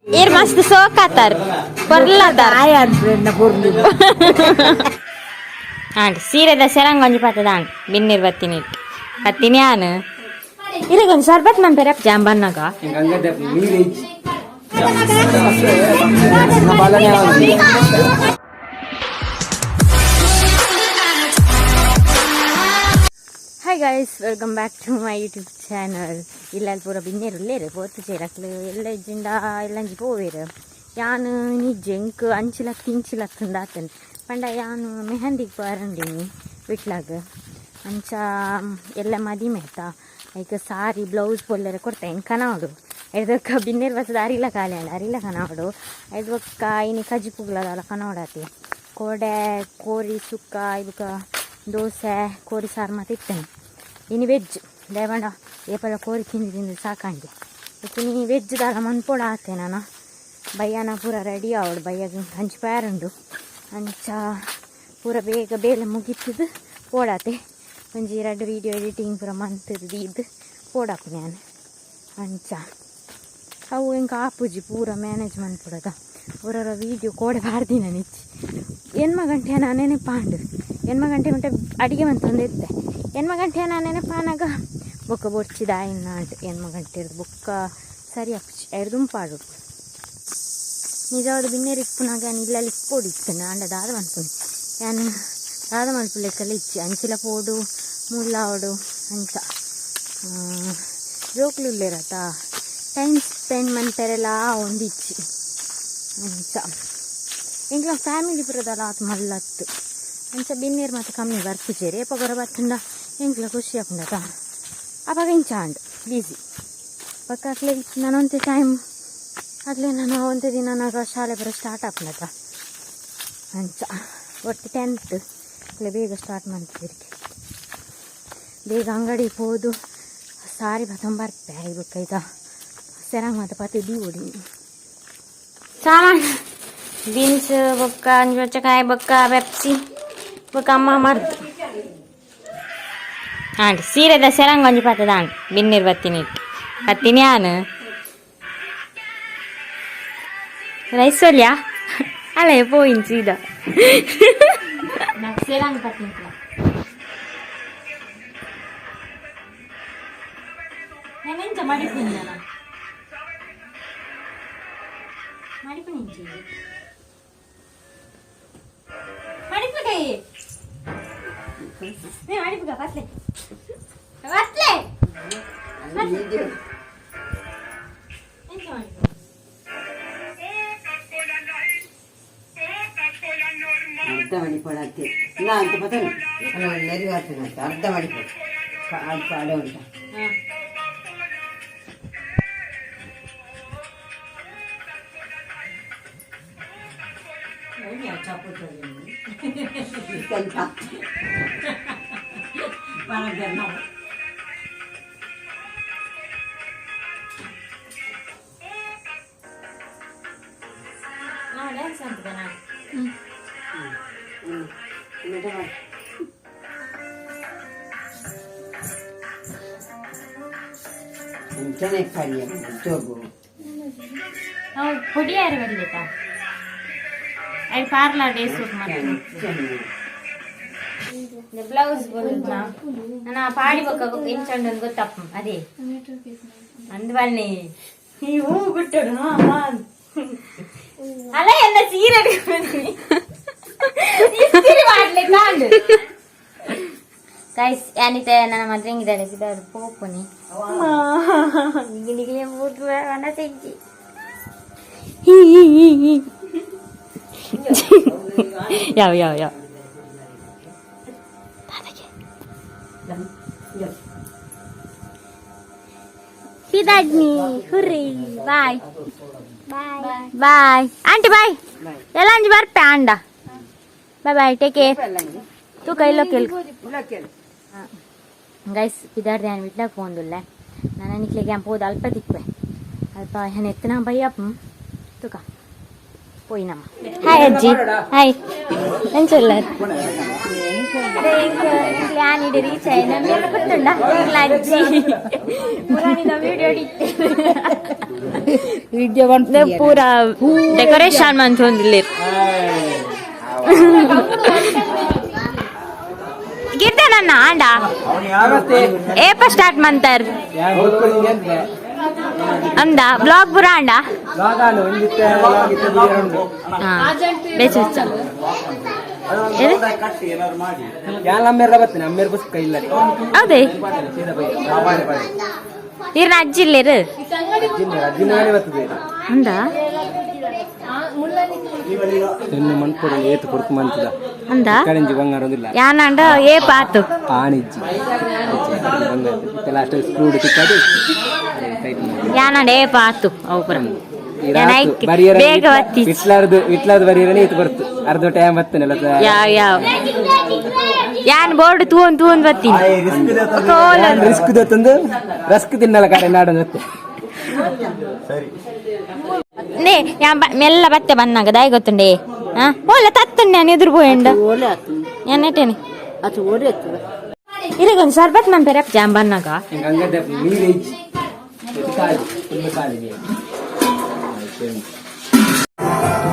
ಈರ್ ಮಸ್ತ್ ಸೋಕಾತಾರ್ ಪೊರ್ಲದಾರ್. ಆಂಡ್ ಸೀರೆದ ಸೆರಂಗ್ ಒಂಜಿ ಪತ್ತದ ಆಂಡ್ ಬಿನ್ನಿರ್ ಬತ್ತಿನಿ ಬತ್ತಿನಿ ಆನ್ ಇರಗ ಒಂಜಿ ಸರ್ಬತ್ ಮನ್ಪೆರೆ ಜಾಮ್ ಬನ್ನಾಗ. Hi guys, welcome back to my YouTube channel. ಇಲ್ಲಲ್ಲಿ ಪೂರ ಬಿನ್ನೇರು ಉಲ್ಲೇರು ಪೋತು ಚೇರಕ್ಲು ಎಲ್ಲ ಇಜ್ಜಿಂಡ ಎಲ್ಲಂಜಿ ಪೋವೇರು. ಯಾನು ನಿಜ್ಜೆ ಎಂಕ್ ಅಂಚಿಲತ್ತು ಇಂಚಿಲತ್ತುಂದು ಆತನ್ ಪಂಡ ಯಾನು ಮೆಹಂದಿಗ್ ಬಾರಂಡಿನಿ ವಿಟ್ಲಾಗ. ಅಂಚ ಎಲ್ಲ ಮದಿಮೆ ಆಯ್ತಾ, ಐಕ್ ಸಾರಿ ಬ್ಲೌಸ್ ಪೊಲ್ಲೆರೆ ಕೊಡ್ತೆ ಎಂಕ್ ಕನಾವಡು. ಐದಕ್ಕ ಬಿನ್ನೇರು ಬತ್ತದ ಅರಿಲ ಖಾಲಿ ಅಂಡ ಅರಿಲ ಕನಾವಡು. ಐದು ಬೊಕ್ಕ ಇನಿ ಕಜಿಪುಗ್ಲದಲ್ಲ ಕನಾವಡಾತಿ. ಕೋಡೆ ಕೋರಿ ಸುಕ್ಕ ಇಬಕ ದೋಸೆ ಕೋರಿ ಸಾರು ಮಾತ ಇತ್ತೇನೆ. ಇನಿ ವೆಜ್ ದೇವಂಡ ಏಪಲ ಕೋರಿ ತಿಂದು ತಿಂದು ಸಾಕಾಂಡೆ. ಇನಿ ವೆಜ್ ದಾಲ ಮನ್ಪೊಡ ಆತೆ. ನಾನು ಬಯ್ಯನ ಪೂರ ರೆಡಿ ಆವಡು, ಬಯ್ಯಗ ಹಂಚಿ ಪ್ಯಾರುಂಡು. ಅಂಚ ಪೂರ ಬೇಗ ಬೇಲೆ ಮುಗಿತದು ಪೋಡಾತೆ. ಒಂಜಿ ರಡ್ಡ್ ವೀಡಿಯೋ ಎಡಿಟಿಂಗ್ ಪೂರ ಮಂತುದು ದೀದ್ ಪೋಡಾಪು ನಾನು. ಅಂಚ ಅವು ಎಂಕ್ ಆಪುಜಿ ಪೂರ ಮ್ಯಾನೇಜ್ ಮನ್ಪುಡದ. ಪೂರ ವೀಡಿಯೋ ಕೋಡೆ ಪಾಡ್ದಿನ ನಿಚ್ಚಿ. ಎನ್ಮ ಗಂಟೆ ನಾನು ನೆನಪಾಂಡು, 8 ಗಂಟೆ ಗಂಟೆ ಅಡಿಗೆ ಮಂತೊಂದು ಇತ್ತೆ. 8 ಗಂಟೆ ನಾನು ನೆನಪಾನಾಗ ಬೊಕ್ಕ ಬೊರ್ಚಿದ ಇನ್ನಾಂಟ್ 8 ಗಂಟೆ ಬೊಕ್ಕ ಸರಿ ಆಪುಜಿ. ಐರ್ದುಂಪಾಡು ನಿಜವಾದ ಬಿನ್ನೇರು ಇಪ್ಪುನಾಗ ಯಾನ್ ಇಲ್ಲಲ್ಲಿ ಇಪ್ಪೊಡು ಇತ್ತುಂಡು. ಆಂಡ ದಾದ ಮನ್ಪುನಿ, ಯಾನ್ ದಾದ ಮನ್ಪುಲೆಕ್ಕಲ ಇಚ್ಚಿ. ಅಂಚಿಲ ಪೋಡು ಮುಲ್ಲಾವಡು. ಅಂಚ ಜೋಕ್ಲು ಉಲ್ಲೇರತ, ಟೈಮ್ ಸ್ಪೆಂಡ್ ಮನ್ಪೆರೆಲ ಒಂದಿಚ್ಚಿ. ಅಂಚ ಎಂಕ್ಲ ಫ್ಯಾಮಿಲಿ ಪೂರದಲ್ಲ ಆತ್ ಮಲ್ಲತ್ತು. ಅಂಚ ಬಿನ್ನೇರು ಮಾತ ಕಮ್ಮಿ ಬರ್ಪುಜೆರ್. ಏಪ ಗೊರ ಬತ್ತುಂಡ ಎಂಕ್ಲ ಖುಷಿ ಆಪುಂಡತ. ಅಪಗ ಇಂಚ ಆಂಡ್ ಬೀಸಿ ಬೊಕ್ಕ ಅಕ್ಲೆ ನಾನೊಂತೆ ಟೈಮ್ ಅಕ್ಲೆ ನಾನು ಒಂತೆ ದಿನ ನಾಗ ಶಾಲೆ ಪೂರ ಸ್ಟಾರ್ಟ್ ಆಪುಂಡತ. ಅಂಚ ಒಟ್ಟು 10th ಅಕ್ಲೆ ಬೇಗ ಸ್ಟಾರ್ಟ್ ಮಾಡ್ತಿದ್ರಿಗೆ. ಬೇಗ ಅಂಗಡಿ ಪೋದು ಸಾರಿ ಬತ್ತೊಂಬರ್ಪೆ. ಬೊಕ್ಕ ಈಗ ಸೆರಂಗ್ ಮಾತ ಪತ್ತ್ ದೀವೊಡು. ಸಾಮಾನು ಬೀನ್ಸ್ ಬೊಕ್ಕ ಅಂಜಿ ಬಚ್ಚಕಾಯಿ ಬೊಕ್ಕ ಪೆಪ್ಸಿ ಬೊಕ್ಕ ಅಮ್ಮ ಮರ್ದು. ಆಂಡ್ ಸೀರೆದ ಸೆರಂಗ್ ಒಂಜಿ ಪತ್ತದ ಆಂಡ್ ಬಿನ್ನಿರ್ ಬತ್ತಿನಿ ಬತ್ತಿನಿ ಆನ್ ರೈಸ್ ಒಲ್ಯಾ ಅಲ್ಲ ಪೋಯಿನ್ ಸೀದಾ ಸೆರಂಗ್ ಪತ್ತಿನಿ. ನಾನು ಎಂಚ ಮಡಿಪುನಿ, ನಾನು ಮಡಿಪುನಿ ಮಡಿಪುಗೈ ನೇ ಮಡಿಪುಗ ಪತ್ಲೆ ಪತ್ಲೆ ಎಂಚ ಮಡಿಪು. ಅರ್ಧ ಮಡಿಪೊಡು ನಾ ಅಂತ ಪತನು ನೆರಿ ಹಾಕ್ತೇನೆ. ಅರ್ಧ ಮಡಿಪೊಡು ಅಲ್ಪ ಅಡೆ ಉಂಟ. ನಾವು ಡ್ಯಾನ್ಸ್ ಅಂತದನಾ? ಚೆನ್ನಾಗಿ ಪಲ್ಯ ಜೋಗು. ನಾವು ಪೊಡಿಯಾರು ಬರ್ಲಿತ್ತ ಅಲ್ಲಿ ಪಾರ್ಲರ್ ಡೇಸ್ ಮತ್ತೆ ಬ್ಲೌಸ್ ಬರುದ. ನನ್ನ ಪಾಡಿ ಬೊಕ್ಕ ಇಂಚಂಡು ಗೊತ್ತಪ್ಪ. ಅದೇ ಅಂದ್ವಲ್ನೇ ಈ ಹೂ ಗುಟ್ಟಡು. ಹಾ ಅಲ್ಲ ಎಲ್ಲ ಸೀರೆ ಇಸ್ತ್ರಿ ಮಾಡ್ಲಿಕ್ಕೆ ಆಂಡು. ಗೈಸ್, ಯಾನಿತೆ ನನ್ನ ಮದ್ವೆಂಗಿದ್ದಾರೆ ಬಿದಾರು ಪೋಪುನಿ ನಿಗಲೆ ಪೋತು ಮನಸ್ಸೆಜ್ಜಿ. ಯಾವ ಯಾವ ಯಾವ ಪಿದಾಡ್ನಿ ಹುರ್ರಿ. Bye bye aunty, bye. ಎಲ್ಲ ಅಂಜಿ ಬರ್ಪೆ ಅಂಡ. Bye bye, take care. ತೂಕ ಇಲ್ಲೋ ಕೆಲ್. ಗೈಸ್, ಪಿದಾರ್ದೆ ನಾನು ವಿಟ್ಲಾಗ ಪೋಂದುಲ್ಲೆ. ನಾನು ನಿಕ್ಲೆಗೆ ಪೋದು ಅಲ್ಪ ತಿಕ್ವೆ. ಅಲ್ಪ ಏನ್ ಎತ್ತನ ಬಯ್ಯಪ್ಪ. ತೂಕ ಪೋಯಿನಮ್ಮ. ಹಾಯ್ ಅಜ್ಜಿ, ಹಾಯ್. ಎಂಚುಲ್ಲರ್? ಆನಿಡೆ ರೀಚ್ ಆಯ್ನ ಗೊತ್ತುಂಡ ಅಜ್ಜಿ ವಿಡಿಯೋ. ವಿಡಿಯೋ. ಪೂರ ಡೆಕೋರೇಷನ್ ಮಂತೊಂದಿಲ್ಲೆರ್. ಗಿರ್ದನನ್ನ ಆಂಡ ಏಪ ಸ್ಟಾರ್ಟ್ ಮಂತರ್ ಅಂದ ಬ್ಲಾಗ್ ಪುರ ಆಂಡ. ಹಾ, ಬೇಚ ಬೇಚ. ಅಮ್ಮೇರ್ಲ ಬರ್ತೇನೆ, ಅಮ್ಮೇರ್ ಬಸ್ ಕೈ ಇಲ್ಲ. ಹೌದೇ? ಇರ್ನ ಅಜ್ಜಿ ಇಲ್ಲೇರು? ಅಜ್ಜಿನ ಬರ್ತದೆ. ಅಂದ. ನಿನ್ನೆ ಮನ್ಪೊಡು ಏತು ಕೊಡ್ತು ಮಂತದ. ಅಂದ. ಕಳೆಂಜಿ ಬಂಗಾರ ಒಂದಿಲ್ಲ. ಯಾನಂಡ ಏ ಪಾತು. ಆನಿಜ್ಜಿ ಬಂಗಾರ ಲಾಸ್ಟ್ ಸ್ಕ್ರೂಡ್ ತಿಕ್ಕದು ಟೈಟ್ ಮಾಡಿ. ಯಾನಂಡ ಏ ಪಾತು ಅವು ಪುರ. ಯಾನ್ ಐಕ್ ಬರಿಯರ ಬೇಗ ಬತ್ತಿ. ವಿಟ್ಲಾರ್ದು ವಿಟ್ಲಾರ್ದು ಬರಿಯರನೆ ಇದು ಬರ್ತು, ಅರ್ಧ ಟೈಮ್ ಬರ್ತೇನೆಲ್ಲ. ಯಾವ ಯಾವ ಯಾನ್ ಬೋರ್ಡ್ ತೂವೊಂದು ತೂವೊಂದು ಬತ್ತೀನಿ. ರಿಸ್ಕ್ ತಂದು ರಸ್ಕ್ ತಿನ್ನಲ್ಲ ಕಡೆ ನಾಡೊಂದು ಮತ್ತೆ. ನೇ ಯಾನ್ ಮೆಲ್ಲ ಬತ್ತೆ ಬನ್ನಾಗ ದಾಯಿ ಗೊತ್ತುಂಡೆ. ಹಾ, ಓಲ ತತ್ತುಂಡೆ. ನಾನು ಎದುರು ಪೋಯಂಡ. ಓಲೆ ಆತು. ಯಾನ್ ಅದು ಓಲೆ ಆತು. ಇರಗೊಂದು ಸರ್ಬತ್ ಮನ್ಪೆರೆ ಜಾಮ್ ಬನ್ನಾಗ. ಹಂಗಂದ್ರೆ ನೀರು ಇಜ್ಜಿ ಖಾಲಿ, ಫುಲ್ ಖಾಲಿ ನೀರು.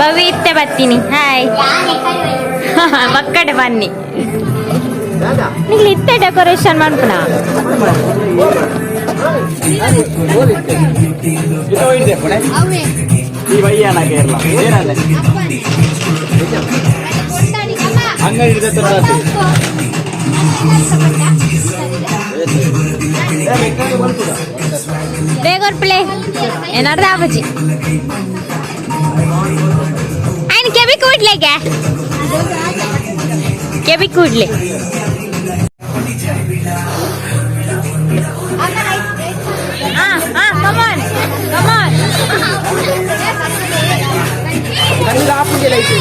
ಭವಿ ಇತ್ತೆ ಬತ್ತೀನಿ. ಹಾಯ್ ಮಕ್ಕಡೆ ಬನ್ನಿ. ನಿಗ್ಲಿ ಇತ್ತೆ ಡೆಕೋರೇಷನ್ ಮನ್ಪುನ. ಬೇಗ ಪ್ಲೇ ಏನಾರ್ದ ಆಬಜಿ ఆయన ಕೆಬಿ ಕೂಡ್ಲೆಗೆ ಕೆಬಿ ಕೂಡ್ಲೆ. ಹಾ ಹಾ, ಕಮಾನ್ ಕಮಾನ್. ಕಣ್ಣು ಆಪುಂಜಿಲ್ಲ ಐತಿ.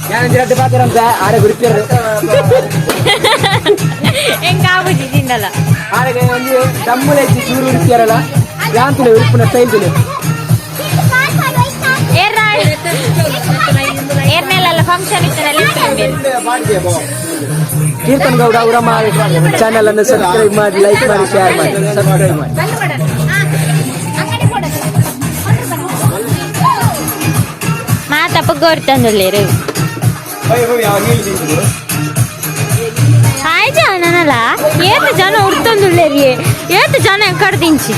ഞാൻ രണ്ട് പാത്രം ആരെ കുറിപ്പേరు. ಹೆಂಗ ಆಬುಜಿ ತಿಂದಲ್ಲ. ಆರೆಗೆ ಒಂದು ದಮ್ಮುಲ ಇಜ್ಜಿ, ಚೂರು ಉರಿಪಿಯರಲ್ಲ ಯಾಂತುಲೆ ಉರಿಪುನ ಸ್ಟೈಲ್ ತುಲೆ. ಏರ್ನ ಏರ್ನೆಲ್ಲ ಫಂಕ್ಷನ್ ಇತ್ತನಲ್ಲಿ. ಕೀರ್ತನ್ ಗೌಡ ಅವರ ಚಾನೆಲ್ ಅನ್ನು ಸಬ್ಸ್ಕ್ರೈಬ್ ಮಾಡಿ, ಲೈಕ್ ಮಾಡಿ, ಶೇರ್ ಮಾಡಿ, ಸಬ್ಸ್ಕ್ರೈಬ್ ಮಾಡಿ. ಮಾತಪ್ಪ ಗೊತ್ತಂದುಲ್ಲೇರು. ಹಾಯ್ ಜನನಲ್ಲ, ಏತ್ ಜನ ಉಡ್ತೊಂದುಲ್ಲೇರಿ, ಏತ್ ಜನ ಎಕ್ಕಡ ದಿಂಚಿ.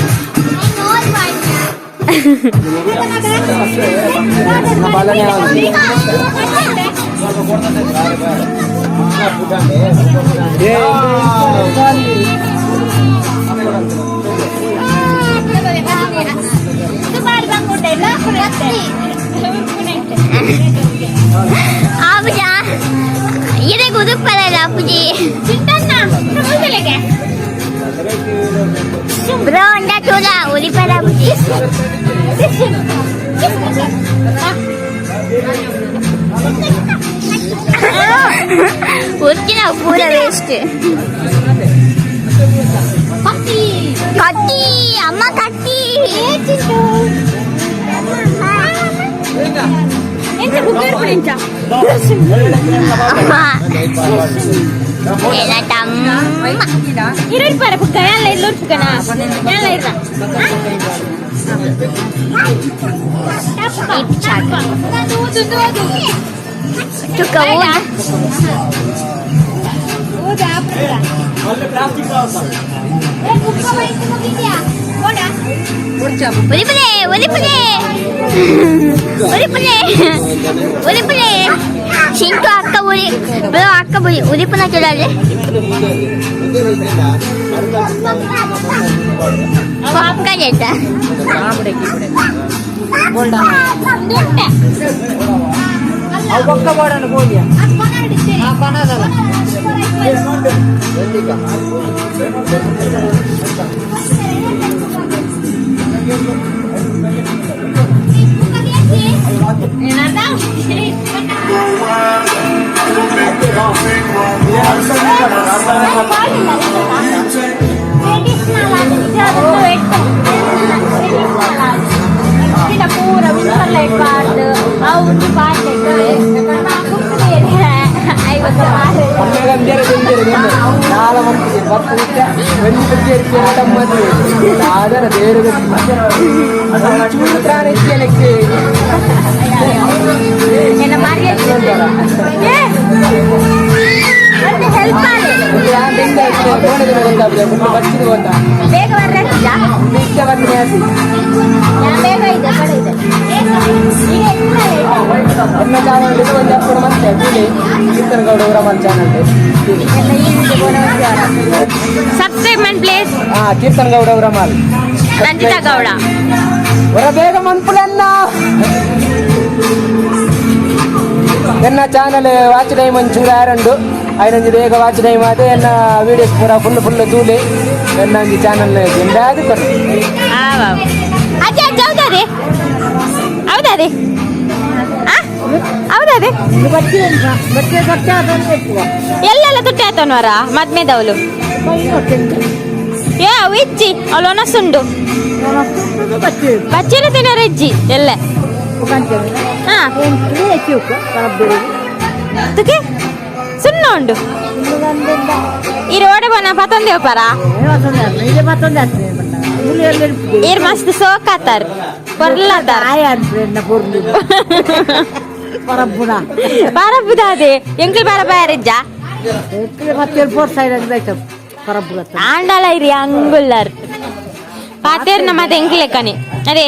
ಆಪುಜ ಇದೇ ಉದುಪ್ಪಲ್ಲ ಅಪ್ಪುಜಿ. ಬ್ರೋ ಅಂಡ ಚೋಲ ಉರಿಪಲ್ಲ ಅಪ್ಪುಜಿ. ಉರ್ಕಿನ ಪೂರ ವೇಸ್ಟ್. ಕತ್ತಿ ಅಮ್ಮ ಕತ್ತಿ. ಎಂಚ ಬುಕ್ಕರ್ ಪುಡಿಂಚ. ಅಮ್ಮ ಎಲ್ಲ ತಮ್ಮ. ಇರುಳ್ಪಾರ ಬುಕ್ಕ ಎಲ್ಲ ಇಲ್ಲುರ್ಪುಕನ ಎಲ್ಲ ಇರ್ನ. ಚುಕ್ಕ ಊದ. ಒಲಿಪುಲೆ ಒಲಿಪುಲೆ ಒಲಿಪುಲೆ ಒಲಿಪುಲೆ. ಚಿಂಟು ಅಕ್ಕ ಉರಿ ಬ್ರೋ ಅಕ್ಕ ಬುರಿ ಉಲಿಪುನ ಚೊಲಾಲೆ ಪಕ್ಕ ಜೆಟ್ಟ. ಟ್ರೆಡಿಷನಲ್. ಆದರ ಬೇರೆ ಚೂರು ತ್ರಾಣ ಇತ್ತು. ಎನ್ನ ಮಾರಿ ಹೆಲ್ಪ್ ಮಾಡಿ. ಬೇಗ ಬರ್ರ. ಬೇಗ ಇದೆ ಕಡೆ ಇದೆ. ಎನ್ನ ಚಾನಲ್ ಒಂದು ಅಪ್ಪನ ಮತ್ತೆ ಕೂಲಿ ಕೀರ್ತನಗೌಡ ಊರಮ್ಮನ ಚಾನಲ್. ಸಬ್ಸ್ಕ್ರೈಬ್ ಮಾಡಿ ಪ್ಲೀಸ್. ಹಾ, ಕೀರ್ತನಗೌಡ ಊರಮಾಲ್. ರಂಜಿತಾ ಗೌಡ. ಹೊರ ಬೇಗ ಮನ್ಪುಲನ್ನ ಎನ್ನ ಚಾನಲ್ ವಾಚ್ ಟೈಮ್ ಒಂಚೂರು ಆರಂಡು ಐನಂಜಿ ಬೇಗ ವಾಚ್ ಟೈಮ್ ಅದೇ. ಎನ್ನ ವೀಡಿಯೋಸ್ ಪೂರ ಫುಲ್ ಫುಲ್ ತೂಲೆ. ಎನ್ನ ಒಂಜಿ ಚಾನಲ್ ಗೆಂಡಾದ ಕೊರು. ಅಜ್ಜ ಅಜ್ಜ, ಹೌದಾದೆ ಹೌದಾದೆ ಹೌದಾದೆ. ಎಲ್ಲೆಲ್ಲ ತುಟ್ಟಿ ಆತನ್ವರ ಮದ್ಮೆದವಳು. ಏ, ಅವು ಇಜ್ಜಿ, ಅವಳು ಒನಸುಂಡು ಬಚ್ಚಿನ ತಿನ್ನೋರು ಇಜ್ಜಿ ಎಲ್ಲ. ಹಾ, ತುಕೆ ಸುಣ್ಣ ಉಂಡು. ಈ ರೋಡ್ ಬನ ಪತೊಂದೇವ್ ಪರ. ಈರ್ ಮಸ್ತ್ ಸೋಕಾತಾರ್ ಪೊರ್ಲತಾರ್. ಪರಬುದಾದೆ ಎಂಕ್ಲು ಪರಬಾರಿಜ್ಜ ಆಂಡಲ ಇರಿ ಅಂಗುಲ್ಲರ್ ಪಾತೇರ್ ನಮ್ಮ ಎಂಕ್ಲೆಕ್ಕನೆ. ಅದೇ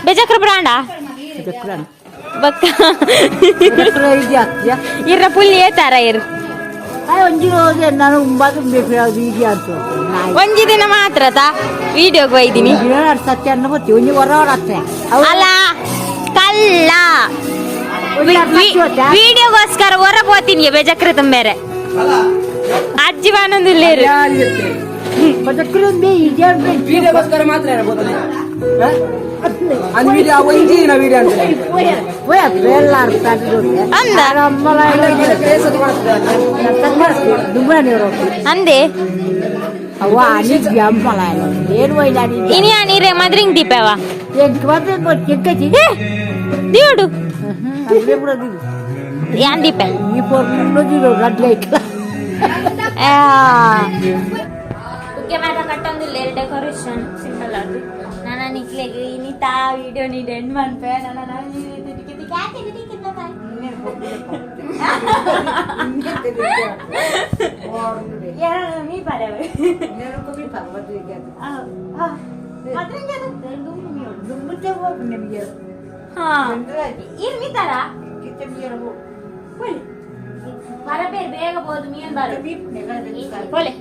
ಬೇಜಕ್ರ ಬ್ರಾಂಡ ಬಕ್ಕ ಇರ್ರ ಪುಲ್ಲಿ ಏತಾರ ಇರ್. ಒಂಜಿ ದಿನ ಮಾತ್ರ ತಾ ವಿಡಿಯೋಗೆ ಒಯ್ದಿನಿ. ಅಲ್ಲ ಕಲ್ಲ, ವಿಡಿಯೋಗೋಸ್ಕರ ಹೊರ ಪೋತೀನಿ ಬೇಜಕ್ರ ತುಂಬೇರೆ. ಅಜ್ಜಿ ಬಾನೊಂದಿಲ್ಲೇರು. ವಿಡಿಯೋಗೋಸ್ಕರ ಮಾತ್ರ ಅದು ವಿಡಿಯೋ, ಒಂಜಿ ದಿನ ವಿಡಿಯೋ ಅಂತ. ಅಂದ ಅಂದೆ. ಇನಿ ನೀರೇ ಮದ್ರಿಂಗ್ ದೀಪವ ದಿಯೋಡು ಯಾನ್ ದೀಪ. ಓಕೆ, ಮಾತ ಕಟ್ಟೊಂದಿಲ್ಲ, ಡೆಕೋರೇಷನ್ ಸಿಂಪಲ್ ಅದು. ನಾನು ನಿಕ್ಲೆಗ್ ಇನ್ನಿತಾ ವಿಡಿಯೋ ನೀಡ್ ಎಂಡ್ ಮನ್ಪೆ. ನನ್ನ ಮೀ ಪಡೆ. ಹಾ, ಇರ್ ಮೀತಾರ ಬರ ಬೇಗ ಬೋದು ಮೀನ್ ಬಾರ. ಪೋಲೆ.